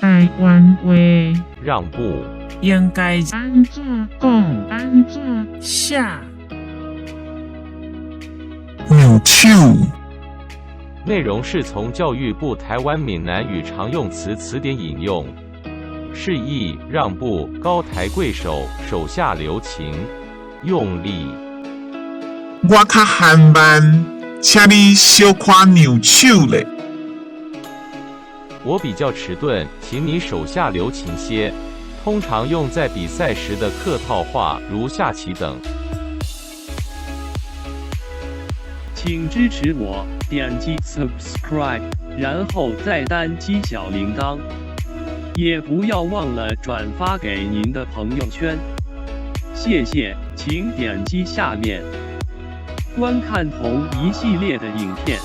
台灣話。讓步。應該按怎講？按怎寫？讓手。內容是從教育部台灣閩南語常用詞詞典引用，釋義讓步、高抬貴手、手下留情、用力。我較緩慢，請你小可讓手咧。我比較遲鈍，請你手下留情些。通常用在比賽時的客套話，如下棋等。請支持我，點擊 subscribe，然後再單擊小鈴鐺，也不要忘了轉發給您的朋友圈。謝謝，請點擊下面觀看同一系列的影片。